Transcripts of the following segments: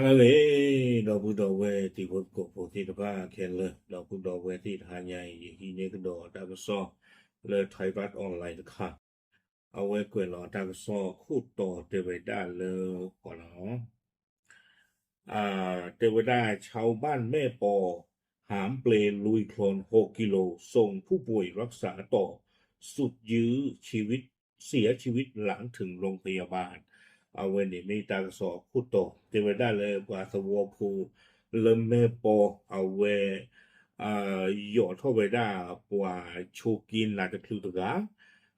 ဟါလၢအဂ့ၤ, ဒီပုၢ်ဒီဝဲၢ်တံၤဖိသကိးဖိသ့ၣ်တဖၣ်ခဲလၢာ်, ဒီပုၢ်ဒီဝဲၢ်သ့ၣ်တဟါညါအံၤ ယဟံးန့ၢ်ကဒီးတၢ်ကစီၣ်လၢ Thai Bus Online တခါ, အဝဲကွဲးလီၤတၢ်ကစီၣ်ခိၣ်တီတဲဝဲဒၣ်လၢ တဲဝဲဒၣ် ชาวบ้านแม่ปอ หามเปลลุยโคลน หก กิโล ส่งผู้ป่วยรักษาต่อ สุดยื้อชีวิต เสียชีวิตหลังถึงโรงพยาบาล အဝဲန့ၣ်မ့ၢ်တၢ်ကစီၣ်အခိၣ်တီ တဲဝဲဒၣ်လၢပှၤသဝီဖိ လၢမဲၢ်ပီ အဝဲ ယိးထီၣ်ဝဲဒၣ်ပှၤဆိးက့နးတချုးတဂၤ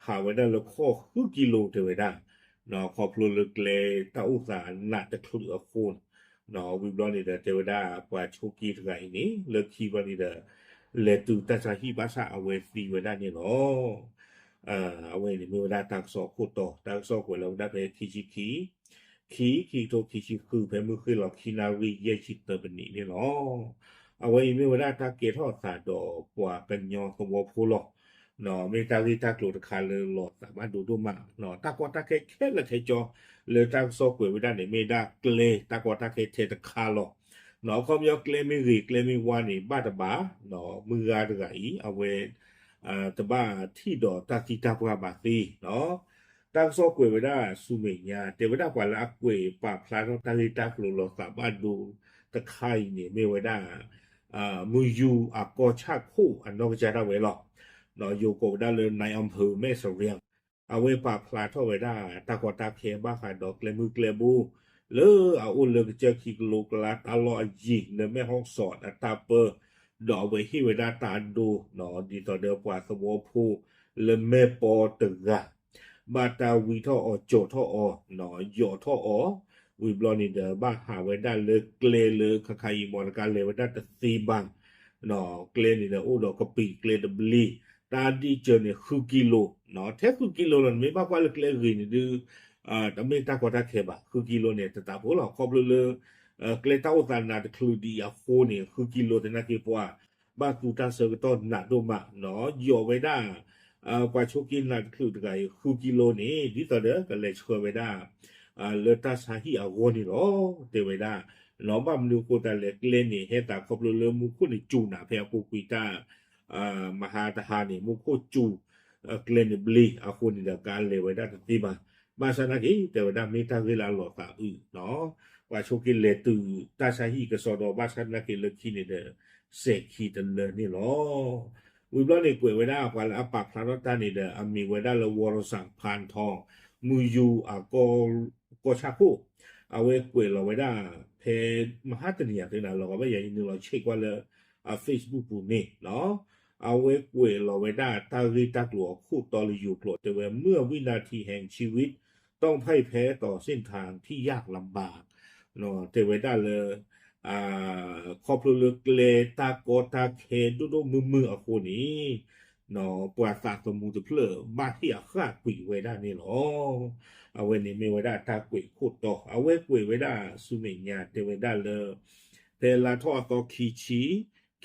ဟးဝဲဒၣ်လၢခီၣ်ဃုကံလိၤတဲဝဲဒၣ်, ခီဖျိလၢကျဲတၢ်အိၣ်သးနးတချုးအဃိန့ၣ်, ဝံၤဘျီန့ၣ်ဒီး တဲဝဲဒၣ်ပှၤဆိးက့တဂၤအံၤန့ၣ် လၢခံဘျီန့ၣ်ဒီး လဲၤတုၤတၢ်ဆါဟံၣ်ဘၣ်ဆၣ်အဝဲသံဝဲဒၣ်န့ၣ်လီၤ. အဝဲန့ၣ်မ့ၢ်ဝဲဒၣ်တၢ်ကစီၣ်အခိၣ်တီ, တၢ်ကစီၣ်ကွဲးလီၤဝဲဒၣ်ဖဲခံဆံခံ ခံ ခံကထိခံဆံဃု ဖဲမုၢ်ဃ့ၢ်လီၤခံနၣ်ရံၣ်ယဲၢ်ဆံသၢမံးနံးန့ၣ်လီၤ. အဝဲအံၤမ့ၢ်ဝဲဒၣ်တၢ်ကဲထီၣ်အသးဒီးပှၤကညီသဝီဖိလီၤ. မ့ၢ်တၢ်ဂ့ၢ်တၢ်ကျိၤတခါလၢလီၤသးဘၣ်ဒိဒိၣ်မး, တၢ်ကီတၢ်ခဲခဲလၢာ်ခဲဆ့ လၢတၢ်ကစီၣ်ကွဲးဝဲဒၣ်န့ၣ် မ့ၢ်ဒၣ်ကျဲတၢ်ကီတၢ်ခဲထဲတခါလီၤ. အခီပညီကျဲမ့ၢ်ဂ့ၤကျဲမ့ၢ်ဝါန့ၣ် ဘၣ်တဘၣ်, မုၢ်ဂၤတဂၤအံၤ အဝဲ တဘၣ်ထံၣ်ဒီးတၢ်သံတၢ်ပှၢ်ဘၣ်သ့. တၢ်ကစီၣ်ကွဲးဝဲဒၣ်ဆူမဲာ်ညါ တဲဝဲဒၣ်ပှၤလၢအကွဲးပာ်ဖျါထီၣ်တၢ်ဂ့ၢ်တၢ်ကျိၤလီၤသးဘၣ်ဒိတခါအံၤန့ၣ် မ့ၢ်ဝဲဒၣ် မုၢ်ယူၤအကီၢ်ဆၣ်ခိၣ်အနီၢ်ကစၢ်ဒၣ်ဝဲလီၤ. ယိၤကိးဝဲဒၣ်လၢ နၢၣ်အီၣ်ဖၢၣ်မဲၣ်စရံ, အဝဲပာ်ဖျါထီၣ်ဝဲဒၣ်တၢ်ကီတၢ်ခဲဘၣ်ဃးဒီးကျဲမုၢ်ကျဲဘိ လၢအအိၣ်လၢကစၢၢ်ခံကလိကလါတၢ်လီၢ်အယံၤ လၢမဲၣ်ဟီၣ်စီၣ်အတၢ်ပၢ ဒီးအဝဲဟ့ၣ်ဝဲဒၣ်တၢ်ဒိ ဒ်သိးဒီးပှၤသဝီဖိ လၢမဲၢ်ပီတဂၤ ဘၣ်တၢ်ဝံထီၣ်အီၤ ကၠီၤထီၣ်အီၤ ယိးထီၣ်အီၤ, ဝံၤဘျီန့ၣ်ဒီး ဘၣ်ဟးဝဲဒၣ်လၢကျဲလၢခါခါအံၤ မီတကါလဲၤဝဲဒၣ်တသ့ဘၣ်, ကျဲန့ၣ်ဒီးအိၣ်ဒီးကပံာ်ကျဲတဘျ့, တၢ်ဒ့ၣ်စၢၤန့ၣ် ဃုကံလိၤ, ထဲဃုကံလိၤလီၤန့ၣ် မ့ၢ်ဘၣ်ကွၢ်လၢကျဲဂ့ၤန့ၣ်ဒုး တမ့ၢ်တၢ်ကီတၢ်ခဲဘၣ်, ဃုကံလိၤန့ၣ် တသးဖိလီၤ. ခီဖျိလၢ ကျဲတၢ်အိၣ်သးနးတချုးဒံးအဃိန့ၣ် ဃုကံလိၤသနာ်က့ပှၤ ဘၣ်သူတၢ်ဆၢကတီၢ်နးဒိၣ်မး, ယိးဝဲဒၣ် ပှၤဆိးက့နးတချုးတဂၤအံၤ ဃုကံလိၤန့ၣ် ဒ်သိးဒီးကလဲၤဆှၢဝဲဒၣ် လၢတၢ်ဆါဟံၣ်အဂီၢ်န့ၣ်လီၤ. တဲဝဲဒၣ် ဘၣ်မနုၤအဃိသတးလဲၣ် ကျဲန့ၣ် ဟဲသးခီဖျိလၢမူခိၣ်န့ၣ်စူၤနၤ ဖဲအပူၤကွံာ်တၢ် မဟါတဟါန့ၣ် မူခိၣ်စူၤ ကျဲန့ၣ်ဘျ့အဃိန့ၣ်ဒီး ကါလဲၤဝဲဒၣ်တသ့ဘၣ်. ဘၣ်ဆၣ်သနာ်က့ တဲဝဲဒၣ်မ့ၢ်တၢ်ဂ့ၢ်လၢအလီၤသးအုး, ပှၤဆိးက့လဲၤတုၤတၢ်ဆါဟံၣ်ကစီဒီ ဘၣ်ဆၣ်သနာ်က့လၢခံန့ၣ်ဒီး စဲၤခံတလၢန့ၣ်လီၤ. ဝံၤဘျီန့ၣ်ကွဲးဝဲဒၣ်ပှၤလၢအပာ်ဖျါထီၣ်တၢ်န့ၣ်ဒီး အမံၤဝဲဒၣ်လၢ ဝီၤရစၣ်ဖၣ်ထီၣ် မုၢ်ယူၤအကီၢ်ဆၣ်ခိၣ်, အဝဲကွဲးလီၤဝဲဒၣ် ဖဲမဟါတနံၤညါသ့ၣ်န့ၣ် လီၤဂာ်ဘၣ်ယၤ ယနုာ်လီၤဆဲးကွၢ်လၢ အ Facebook ပူၤန့ၣ် အဝဲကွဲးလီၤဝဲဒၣ်တၢ်ဂ့ၢ်တၢ်ကျိၤအခိၣ်တီလၢယိၤကျိာ် တဲဝဲ เมื่อวินาทีแห่งชีวิตต้องพ่ายแพ้ต่อเส้นทางที่ยากลำบาก တဲဝဲဒၣ်လၢ ခီဖျိလၢကျဲတၢ်ကီတၢ်ခဲဒိၣ်ဒိၣ်မုၢ်မုၢ်အဃိန့ၣ် ပှၤသးသမူတဖျၢၣ်ဘၣ်ဟ့ၣ်အဃၣ်ကွံာ်ဝဲဒၣ်န့ၣ်လီၤ. အဝဲန့ၣ်မ့ၢ်ဝဲဒၣ်တၢ်ကွဲးခိၣ်တီ အဝဲကွဲးဝဲဒၣ်ဆူမဲာ်ညါတဲဝဲဒၣ်လၢ ဖဲလါထီၣ်အသီခံဆံ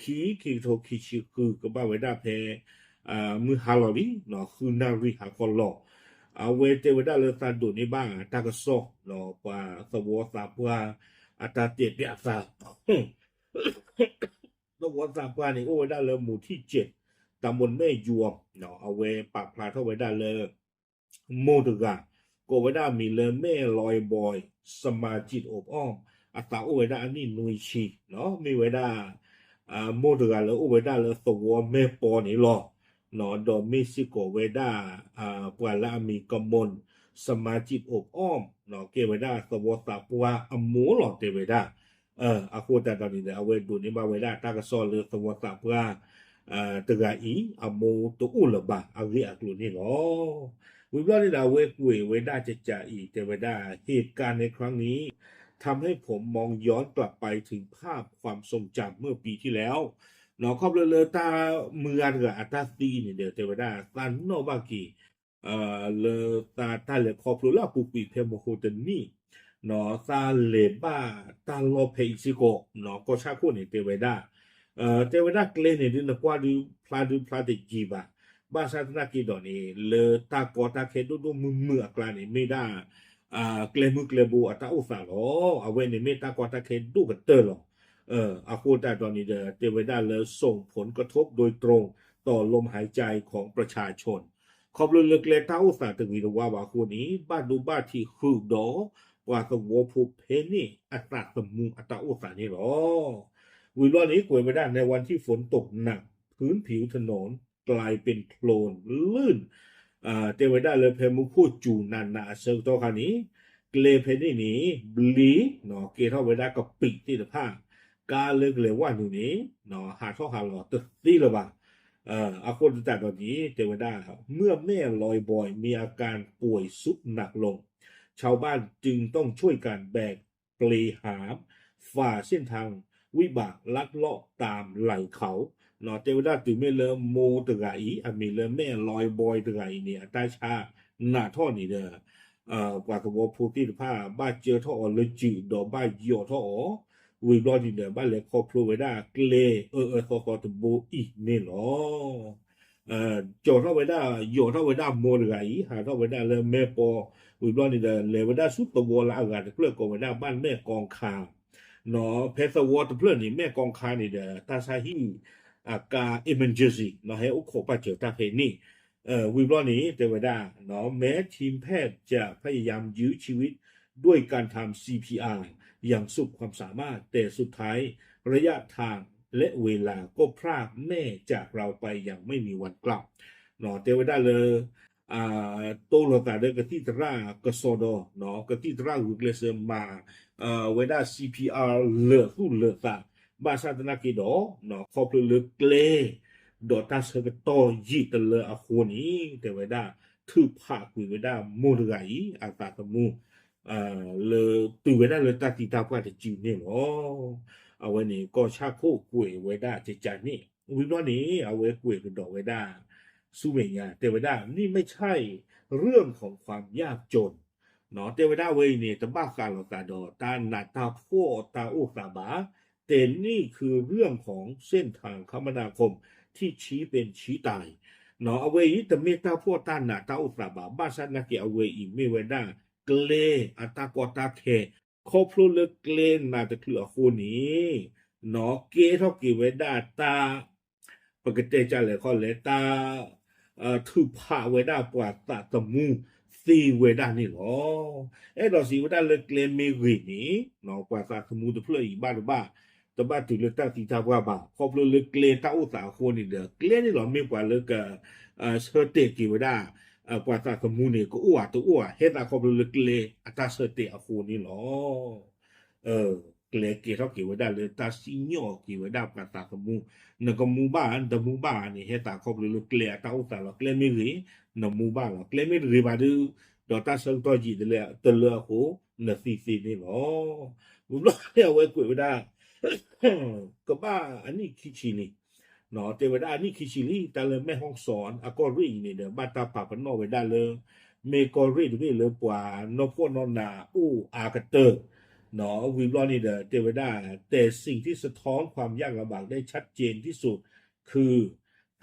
ခံ ခံကထိခံဆံဃု ကဘၣ်ဝဲဒၣ်ဖဲ မုၢ်ဟါလီၤလံ ဃုနၣ်ရံၣ်ဟါခီလီၤ. အဝဲတဲဝဲဒၣ်လၢသးဒိးန့ၢ်ဘၣ်တၢ်ကစီၣ် ပှၤသဝီသးပှၢ်အတၢ်တဲပျးသး သဝီသးပှၢ်န့ၣ် အိၣ်ဝဲဒၣ်လၢ မူထံၣ်စဲး တၢ်မိၣ်မဲာ်ယွၤ အဝဲပာ်ဖျါထီၣ်ဝဲဒၣ်လၢ မိၢ်တဂၤ ကိးဝဲဒၣ်အမံၤလၢ แม่ลอยบอย สมาจิตอบอ้อม အသးအိၣ်ဝဲဒၣ်အနံၣ်နွံဆံ မ့ၢ်ဝဲဒၣ် မိၢ်တဂၤလၢအိၣ်ဝဲဒၣ်လၢသဝီမဲၢ်ပီန့ၣ်လီၤ. ဒီးမ့ၢ်စ့ၢ်ကီးဝဲဒၣ် ပှၤလၢအမံၤ กมล สมาจิตอบอ้อม ကဲဝဲဒၣ်သဝီသးပှၢ်အမိၢ်လီၤ တဲဝဲဒၣ်. အဃိသတးဒီးန့ၣ်ဒီး အဝဲဒိးန့ၢ်ဘၣ်ဝဲဒၣ်တၢ်ကစီၣ်လၢသဝီသးပှၢ် တဂၤအံၤ အမိၢ်တအိၣ်လၢၤဘၣ်အဂ့ၢ်အကျိၤန့ၣ်လီၤ. ဝံၤဘျီန့ၣ်ဒီး အဝဲကွဲးဝဲဒၣ်ကကးအံၤ တဲဝဲဒၣ် เหตุการณ์ในครั้งนี้ ทำให้ผมมองย้อนกลับไปถึงภาพความทรงจำเมื่อปีที่แล้ว ခီဖျိလၢတၢ်မုၢ်ဂၤတဂၤအတၢ်သံအံၤန့ၣ်ဒီး တဲဝဲဒၣ်သးနီၣ်ဘၣ်က့ၤ လၢသးတၢ်လဲၤခီဖျိလၢအပူၤကွံာ်ဖဲမဟိတနံၣ် သးလဲၤဘၣ်တၢ်လီၢ်ဖဲအံၤစ့ၢ်ကီး ကီၢ်ဆၣ်ခိၣ်န့ၣ် တဲဝဲဒၣ် တဲဝဲဒၣ်ကျဲန့ၣ်ဒုး နကွၢ်ဒုးဖျါဒုးဖျါတယံၤဘၣ်. ဘၣ်ဆၣ်သနာ်က့ဒီးန့ၣ် လၢတၢ်ကီတၢ်ခဲဒိၣ်ဒိၣ်မုၢ်မုၢ်အကျါန့ၣ် မ့ၢ်ဒၣ် ကျဲမုၢ်ကျဲဘိအတၢ်အိၣ်သးလီၤ. အဝဲန့ၣ်မ့ၢ်တၢ်ကီတၢ်ခဲဒိၣ်ကတၢၢ်လီၤ. အဃိသတးဒီးန့ၣ်ဒီး တဲဝဲဒၣ်လၢ ส่งผลกระทบโดยตรง ต่อลมหายใจของประชาชน ခီဖျိလၢကျဲတၢ်အိၣ်သးတဂ့ၤတဝါဘၣ်အဃိန့ၣ် ဘၣ်ဒိဘၣ်ထံးဃုာ်ဒီး ပှၤသဝီဖိဖဲန့ၣ်အသးသမူအတၢ်အိၣ်သးန့ၣ်လီၤ. ဝံၤဘျီန့ၣ် ကွဲးဝဲဒၣ် ในวันที่ฝนตกหนัก พื้นผิวถนนกลายเป็นโคลนลื่น တဲဝဲဒၣ်လၢ ဖဲမူခိၣ်စူၤနးနးအဆၢကတီၢ်ခါန့ၣ် ကျဲဖဲန့ၣ်န့ၣ် ဘျ့ ကဲထီၣ်ဝဲဒၣ်ကပံာ်သ့ၣ်တဖၣ် ကါလၢကလဲၤဝဲနုာ်န့ၣ် ဟးထီၣ်ဟးလီၤတသ့လၢၤဘၣ်. အဃိသတးဒီးန့ၣ် တဲဝဲဒၣ် เมื่อแม่ลอยบอยมีอาการป่วยทรุดหนักลง ชาวบ้านจึงต้องช่วยกันแบกเปลหาม ฝ่าเส้นทางวิบากลัดเลาะตามไหล่เขา တဲဝဲဒၣ်တုၤမ့ၢ်လၢမိၢ်တဂၤအံၤ အမံၤလၢ แม่ลอยบอย တဂၤအံၤန့ၣ် အတၢ်ဆါနးထီၣ်န့ၣ်ဒီး ပှၤသဝီဖိသ့ၣ်တဖၣ် ဘၣ်ကၢထီၣ်အီၤလၢစုး ဒီးဘၣ်ယိးထီၣ်အီၤ ဝံၤဘျီန့ၣ်ဒီး ဘၣ်လဲၤခီဖျိဝဲဒၣ်ကျဲအၢအၢသီသီတဘိအံၤန့ၣ်လီၤ. ကၠီၤထီၣ်ဝဲဒၣ် ယိးထီၣ်ဝဲဒၣ်မိၢ်တဂၤအံၤ ဟးထီၣ်ဝဲဒၣ်လၢမဲၢ်ပီ ဝံၤဘျီန့ၣ်ဒီး လဲၤဝဲဒၣ်ဆူသဝီလၢအဂၤတဖျၢၣ်ကိးဝဲဒၣ် บ้านแม่กองคา ဖဲသဝီတဖျၢၣ်န့ၣ် แม่กองคา န့ၣ်ဒီး တၢ်ဆါဟံၣ် အကါ emergency ဟဲအိၣ်ခိးပာ်စၢၤတၢ်ဖဲန့ၣ် ဝံၤဘျီန့ၣ် တဲဝဲဒၣ် แม้ทีมแพทย์จะพยายามยื้อชีวิตด้วยการทำ ซีพีอาร์ อย่างสุดความสามารถ แต่สุดท้ายระยะทางและเวลาก็พรากแม่จากเราไปอย่างไม่มีวันกลับ တဲဝဲဒၣ်လၢ တိလိာ်သးဒီးကသံၣ်သရၣ်ကစီဒီ ကသံၣ်သရၣ်ဂုာ်ကျဲးစၢးမၤ ဝဲဒၣ် CPR လၢာ်သူၣ်လၢာ်သး ဘၣ်ဆၣ်သနာ်က့ဒီး ခီဖျိလၢကျဲ ဒီးတၢ်ဆၢကတီၢ်ယံာ်တလၢအဃိန့ၣ် တဲဝဲဒၣ် ထုးဖးကွံာ်ဝဲဒၣ်မိၢ်တဂၤအံၤ အသးသမူ လၢတုၤဝဲဒၣ်လၢတၢ်သံတၢ်ပှၢ်တစုန့ၣ်လီၤ. အဝဲန့ၣ် ကီၢ်ဆၣ်ခိၣ်ကွဲးဝဲဒၣ်ကကန့ၣ် ဝံၤဘျီန့ၣ် အဝဲကွဲးကဒီးဝဲဒၣ် ဆူမဲာ်ညါ တဲဝဲဒၣ် นี่ไม่ใช่เรื่องของความยากจน တဲဝဲဒၣ်အဝဲအံၤန့ၣ် တဘၣ်ဃးလိာ်သးဒီး တၢ်နးတၢ်ဖှီၣ်တၢ်အိၣ်သးဘၣ် แต่นี่คือเรื่องของเส้นทางคมนาคมที่ชี้เป็นชี้ตาย အဝဲအံၤ တမ့ၢ်တၢ်ဖှီၣ်တၢ်နးတၢ်အိၣ်သးဘၣ် ဘၣ်ဆၣ်သနာ်က့ အဝဲအံၤမ့ၢ်ဝဲဒၣ် ကျဲအတၢ်ကီတၢ်ခဲ ခီဖျိလၢကျဲနးတချုးအဃိန့ၣ် ကဲထီၣ်က့ၤဝဲဒၣ်တၢ် ပကတဲကလဲာ်ခီလဲၣ် တၢ် ထုးဖးဝဲဒၣ်ပှၤသးသမူသ့ဝဲဒၣ်န့ၣ်လီၤ. အဲၣ်ဒိးစံးဝဲဒၣ်လၢကျဲမ့ၢ်ဂ့ၤန့ၣ် ပှၤသးသမူတဖျၢၣ်အံၤဘၣ်တဘၣ် တဘၣ်တုၤလၢတၢ်သံတၢ်ပှၢ်ဘၣ် ခီဖျိလၢကျဲတၢ်အိၣ်သးအဃိန့ၣ်ဒီး ကျဲန့ၣ်လီၤမ့ၢ်ပှၤလၢက ဆၢတဲာ်က့ၤဝဲဒၣ် ပှၤသးသမူန့ၣ် ကအိၣ်ဧါတအိၣ်ဧါ ဟဲသးခီဖျိလၢကျဲအတၢ်ဆၢတဲာ်အဃိန့ၣ်လီၤ. ကျဲကဲထီၣ်က့ၤဝဲဒၣ်လၢတၢ်စံၣ်ညီၣ်က့ၤဝဲဒၣ်ပှၤသးသမူ နကမူဘၣ် နတမူဘၣ်န့ၣ် ဟဲသးခီဖျိလၢကျဲအတၢ်အိၣ်သးလီၤ. ကျဲမ့ၢ်ဂ့ၤ နမူဘၣ်လီၤ. ကျဲမ့ၢ်တဂ့ၤဘၣ်ဒီး ဒီးတၢ်ဆၢကတီၢ်ယံာ်တလၢအဃိ နသံသ့န့ၣ်လီၤ. ဝံၤဘျီန့ၣ် အဝဲကွဲးဝဲဒၣ် ကဘၣ်အနံၣ်ခံဆံလံ တဲဝဲဒၣ်အနံၣ်ခံဆံလံ တၢ်လၢမဲၢ်ဟီၣ်စီၣ်အကီၢ်ရ့ၣ်အံၤန့ၣ်ဒီး ဘၣ်တၢ်ပာ်ပနီၣ်ဝဲဒၣ်လၢ မ့ၢ်ကီၢ်ရ့ၣ်တဘ့ၣ်လၢပှၤနီၢ်ဖှီၣ်နီၢ်နးအိၣ်အါကတၢၢ် ဝံၤဘျီန့ၣ်ဒီး တဲဝဲဒၣ် แต่สิ่งที่สะท้อนความยากลำบากได้ชัดเจนที่สุดคือ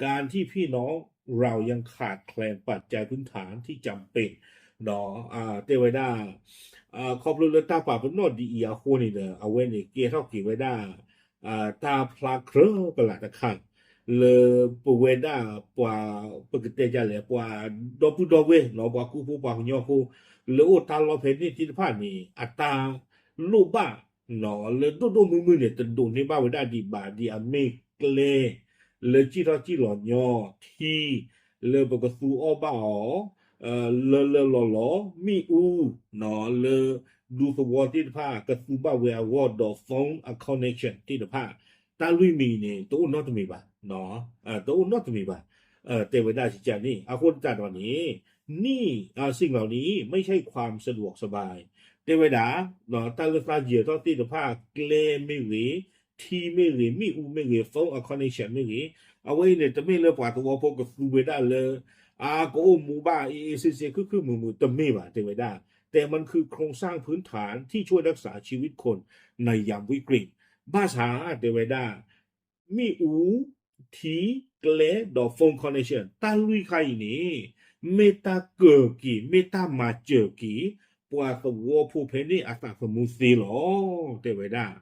การที่พี่น้องเรายังขาดแคลนปัจจัยพื้นฐานที่จำเป็น တဲဝဲဒၣ် ခီဖျိလၢတၢ်ပာ်ပနီၣ်ဒ်အံၤအဃိန့ၣ်ဒီး အဝဲန့ၣ်ကဲထီၣ်က့ၤဝဲဒၣ် တၢ်ဖျါကြၢးပလၢ်တခါ လၢပဝဲဒၣ်ပှၤ ပကတဲဒ်လဲၣ် ပှၤဒီပုၢ်ဒီဝဲၢ် ပှၤကူဖိပှၤကညီဖိ လၢအိၣ်တၢ်လီၢ်ဖဲန့ၣ်သ့ၣ်တဖၣ်န့ၣ် အတၢ်လိၣ်ဘၣ် လၢဒိၣ်ဒိၣ်မုၢ်မုၢ်န့ၣ် တဒိးန့ၢ်ဘၣ်ဝဲဒၣ်ဒံးဘၣ် ဒ်အမ့ၢ်ကျဲ လၢစံၣ်ထီၣ်စံၣ်လီၤညီ ထံ လၢပကသူအီၣ်ဘၣ်အီၤ လၢလၢလီၤလီၤ မ့ၣ်အူ လၢဒူသဝီသ့ၣ်တဖၣ် ကသူဘၣ်ဝဲအဂီၢ်ဒီး phone အ connection သ့ၣ်တဖၣ် တၢ်လွံၢ်မံၤန့ၣ် တအိၣ်နီတမံၤဘၣ် တအိၣ်နီတမံၤဘၣ် တဲဝဲဒၣ်စံးန့ၣ် အဃိသတးဒီးန့ၣ် นี่ สิ่งเหล่านี้ไม่ใช่ความสะดวกสบาย တဲဝဲဒၣ် တၢ်လၢသးယဲၢ်ထီၣ်သ့ၣ်တဖၣ် ကျဲမ့ၢ်ဂ့ၤ ထံမ့ၢ်ဂ့ၤ မ့ၣ်အူမ့ၢ်ဂ့ၤ phone အ connection မ့ၢ်ဂ့ၤ အဝဲအံၤန့ၣ်တမ့ၢ်လၢပှၤသဝီဖိကသူဝဲဒၣ်လၢ အကအိၣ်မူဘၣ် အေးအေးဆေးဆေး ခုၣ်ခုၣ်မုာ်မုာ် တမ့ၢ်ဘၣ် တဲဝဲဒၣ် แต่มันคือโครงสร้างพื้นฐานที่ช่วยรักษาชีวิตคนในยามวิกฤต ဘၣ်ဆၣ် တဲဝဲဒၣ် မ့ၣ်အူ ထံ ကျဲ ဒီး phone connection တၢ်လွံၢ်ခါအံၤန့ၣ် မ့ၢ်တၢ်ကၢၤက့ၤ မ့ၢ်တၢ်မၤစၢၤက့ၤ ပှၤသဝီဖိဖဲန့ၣ်အသးသမူသ့လီၤ တဲဝဲဒၣ်.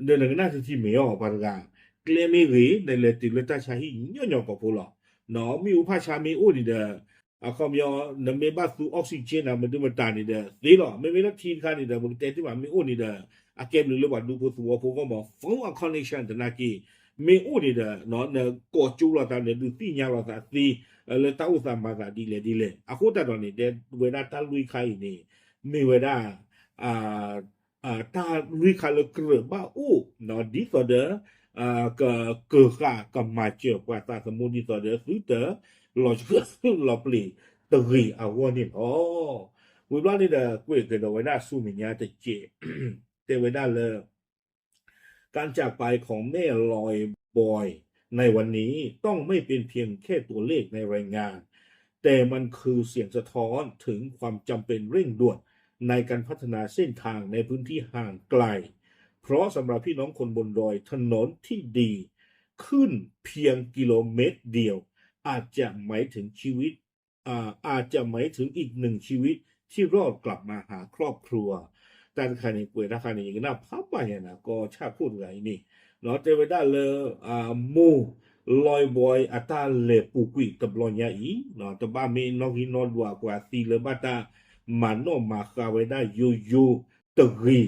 ဒီးနကနၣ်ထံထံမ့ၢ်အီၤ ပှၤတဂၤ ကျဲမ့ၢ်ဂ့ၤ နလဲၤတုၤလၢတၢ်ဆါဟံၣ်ညီညီကိာ်ဖိလီၤ. နီၢ်မ့ၣ်အူဖးဆါမ့ၢ်အိၣ်န့ၣ်ဒီး အခီပညီ နမ့ၢ်ဘၣ်သူ oxygen နၤ မဒုမတၤန့ၣ်ဒီး သ့လီၤ. မ့မ့ၢ်လၢထံတခါန့ၣ်ဒီး ပကတဲတ့ၢ်မး မ့ၢ်အိၣ်န့ၣ်ဒီး အကဲဘျုးလၢပှၤဒူဖိသဝီဖိဂီၢ်မး phone connection သနာ်က့ မ့ၢ်အိၣ်န့ၣ်ဒီး နကိးကၠိလိာ်သး နဒုးသ့ၣ်ညါလိာ်သးသ့ လၢတၢ်အိၣ်သးမၤသးဒ်လဲၣ်ဒ်လဲၣ်. အဃိသတးဒီးန့ၣ် တဲဝဲဒၣ်တၢ်လွံၢ်ခါအံၤန့ၣ် မ့ၢ်ဝဲဒၣ် တၢ်လွံၢ်ခါလၢကြၢးဘၣ်အိၣ် ဒ်သိးဒီး ကကၢၤဃာ်ကမၤစၢၤပှၤသးသမူ ဒ်သိးဒီးသုတလီၤဆှၢလီၤပျံၤတဂ့ၤအဂီၢ်န့ၣ်လီၤ. ဝံၤဘျီန့ၣ်ဒီး ကွဲးကဒီးဝဲဒၣ်ဆူမဲာ်ညါတစဲး တဲဝဲဒၣ်လၢ การจากไปของแม่ลอยบอยในวันนี้ต้องไม่เป็นเพียงแค่ตัวเลขในรายงาน แต่มันคือเสียงสะท้อนถึงความจำเป็นเร่งด่วนในการพัฒนาเส้นทางในพื้นที่ห่างไกล เพราะสำหรับพี่น้องคนบนดอยถนนที่ดีขึ้นเพียงกิโลเมตรเดียวอาจจะหมายถึงชีวิต อาจจะหมายถึงอีกหนึ่งชีวิตที่รอดกลับมาหาครอบครัว တၢ်တခါန့ၣ် ကွဲးတၢ်ခါန့ၣ် ယကနၣ်ဖးဘၣ်ယၤနၤ ကီၢ်ဆၣ်ခိၣ်တဂၤအံၤန့ၣ် တဲဝဲဒၣ်လၢ မိၢ်လီဘွဲအတၢ်လဲၤပူၤကွံာ်တဘျီညါအံၤ တဘၣ်မ့ၢ်နီၣ်ဂံၢ်နီၣ်ဒွးပှၤသံလၢဘၣ်တၢ်မၤနီၣ်မၤဃါဝဲဒၣ်ယိယိတဂ့ၤ.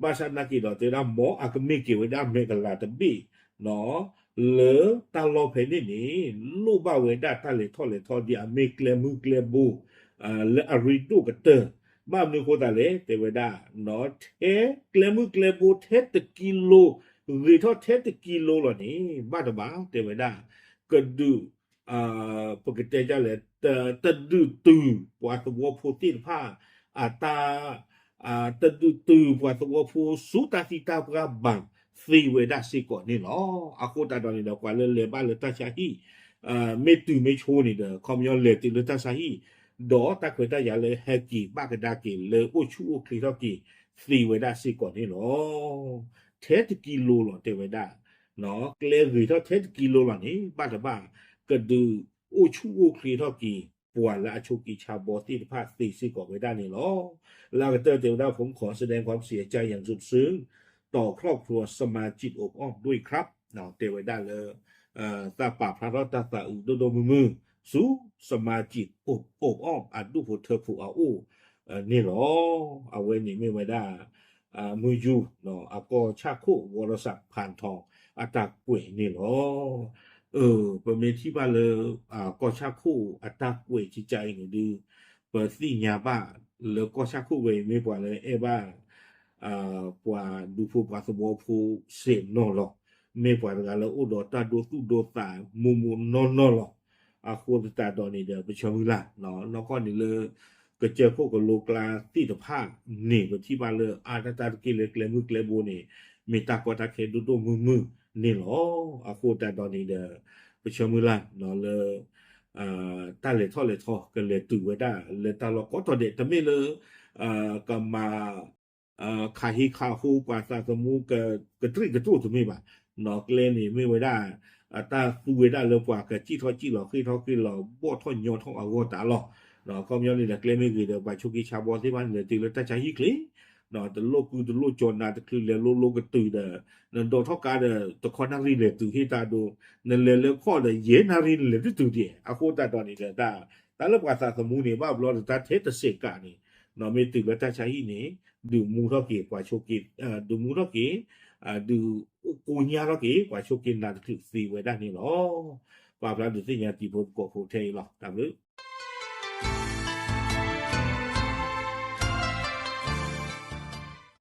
ဘၣ်ဆၣ်သနာ်က့ဒီး တဲဝဲဒၣ်မ်အကမ့ၢ်က့ၤဝဲဒၣ်မဲာ်ကလၤတဘ့ၣ် လၢတၢ်လီၢ်ဖဲန့ၣ်န့ၣ် လိၣ်ဘၣ်ဝဲဒၣ်တၢ်လဲၤထီၣ်လဲၤထီဒ်အမ့ၢ်ကျဲမုၢ်ကျဲဘိ လၢအရ့ဒိၣ်ကတၢၢ် ဘၣ်မနုၤအဃိသတးလဲၣ် တဲဝဲဒၣ် ထဲကျဲမုၢ်ကျဲဘိထဲတကံလိ ဂ့ၤထီၣ်ထဲတကံလိလီၤန့ၣ် ဘၣ်တဘၣ် တဲဝဲဒၣ် ကဒုး ပကတဲဒ်လဲၣ် တဒုးတုၤပှၤသဝီဖိသ့ၣ်တဖၣ် အတၢ် တဒုးတုၤပှၤသဝီဖိဆူတၢ်သံတၢ်ပှၢ်ဘၣ်သ့ဝဲဒၣ်စ့ၢ်ကီးန့ၣ်လီၤ. အဃိသတးဒီးန့ၣ်ဒီး ပှၤလၢလဲၤဘၣ်လၢတၢ်ဆါဟံၣ် မ့ၢ်တုၤမ့ၢ်ဆိန့ၣ်ဒီး ခီပညီလဲၤတုၤလၢတၢ်ဆါဟံၣ် ဒီးတၢ်ခွဲးတၢ်ယာ်လၢဟဲက့ၤဘၣ်ကဒါက့ၤလၢအိၣ်ဆူၣ်အိၣ်ချ့ထီၣ်က့ၤသ့ဝဲဒၣ်စ့ၢ်ကီးန့ၣ်လီၤ. ထဲတကံလိလီၤ တဲဝဲဒၣ် ကျဲဂ့ၤထီၣ်ထဲတကံလိလီၤန့ၣ် ဘၣ်တဘၣ် ကဒုးအိၣ်ဆူၣ်အိၣ်ချ့ထီၣ်က့ၤ ပှၤလၢအဆိးက့ဆါဘီသ့ၣ်တဖၣ်သ့စ့ၢ်ကီးဝဲဒၣ်န့ၣ်လီၤ. လၢအကတၢၢ်တဲဝဲဒၣ် ผมขอแสดงความเสียใจอย่างสุดซึ้งต่อครอบครัวสมาชิกอบอ้อมด้วยครับ တဲဝဲဒၣ်လၢ တၢ်ပာ်ဖျါထီၣ်တၢ်သးအုးဒိၣ်ဒိၣ်မုၢ်မုၢ် ဆူ สมาชิกอบอ้อม အဒူၣ်ဖိထၢဖိအအိၣ် န့ၣ်လီၤ. အဝဲန့ၣ်မ့ၢ်ဝဲဒၣ် မုၢ်ယူၢ် အကီၢ်ဆၣ်ခိၣ် ဝီရစၢ်ဖၣ်ထီၣ် အတၢ်ကွဲးန့ၣ်လီၤ. ပမ့ၢ်ထံၣ်ဘၣ်လၢ ကီၢ်ဆၣ်ခိၣ်အတၢ်ကွဲးကကါအံၤန့ၣ်ဒုး ပသ့ၣ်ညါဘၣ်လၢကီၢ်ဆၣ်ခိၣ်ဝဲအံၤမ့ၢ်ပှၤလၢအဲၣ်ဘၣ် ပှၤဒူဖိပှၤသဝီဖိစဲးနီၢ်လီၤ. မ့ၢ်ပှၤတဂၤလၢအိၣ်ဒီးတၢ်ဒိသူၣ်ဒိသးမိၢ်မိၢ်နီၢ်နီၢ်လီၤ. အဃိသတးဒီးန့ၣ်ဒီး ပဆၢမုၢ်လၢ် နီၢ်ကီၢ်န့ၣ်လၢ ကစၢၢ်ခိၣ်ကလိကျါသ့ၣ်တဖၣ်န့ၣ် ပထံၣ်ဘၣ်လၢအါတၢ်တၢ်တက့ၢ်လၢကျဲမုၢ်ကျဲဘိန့ၣ် မ့ၢ်တၢ်ကီတၢ်ခဲဒိၣ်ဒိၣ်မုၢ်မုၢ်န့ၣ်လီၤ. အဃိသတးဒီးန့ၣ်ဒီး ပဆၢမုၢ်လၢ်လၢ တၢ်လဲၤထီၣ်လဲၤထီကလဲၤတုၤဝဲဒၣ်လၢတၢ်လီၢ်ကိးတီၤဒဲး တမ့ၢ်လၢ ကမၤ ခးဟ့ခးဟိပှၤသးသမူ ကတြံၣ်ကတြိၣ်တမ့ၢ်ဘၣ်. ကျဲန့ၣ်မ့ၢ်ဝဲဒၣ် တၢ်သူဝဲဒၣ်လၢပှၤကစံၣ်ထီၣ်စံၣ်လီၤဃ့ၢ်ထီၣ်ဃ့ၢ်လီၤဘီၣ်ထီၣ်ညီထီၣ်အဂီၢ်တၢ်လီၢ်. ခီပညီန့ၣ်ဒီး ကျဲမ့ၢ်ဂ့ၤဒီး ပှၤဆိးက့ဆါဘီသ့ၣ်တဖၣ်န့ၣ် လဲၤတုၤလၢတၢ်ဆါဟံၣ်ချ့ တလိၣ်ကုတလိၣ်ကၠီနၤတချုးလဲၤလိၤလိၤကတုၤဒီး နဒိးထီၣ်ကါဒီး တခီနၣ်ရံၣ်လဲၤတုၤဟ့ၣ်တၢ်ဒိ နလဲၤလၢခီၣ်ဒီး ယဲၢ်နၣ်ရံၣ်နလဲၤတတုၤဒံး. အဃိသတးဒီးန့ၣ်ဒီး တၢ်လၢပှၤသးသမူန့ၣ် ဘၣ်ဘျီဒီးတၢ်ထဲတစဲးကးန့ၣ် မ့ၢ်တုၤလၢတၢ်ဆါဟံၣ်န့ၣ် ဒုးမူထီၣ်က့ၤပှၤဆိးက့ ဒုးမူထီၣ်က့ၤ ဒုးကိညါထီၣ်က့ၤ ပှၤဆိးက့နၤတချုးသ့ဝဲဒၣ်န့ၣ်လီၤ. ပာ်ဖျါဒုးသ့ၣ်ညါတံၤဖိသကိးဖိထဲအံၤလီၤ. တၢ်ဘျုး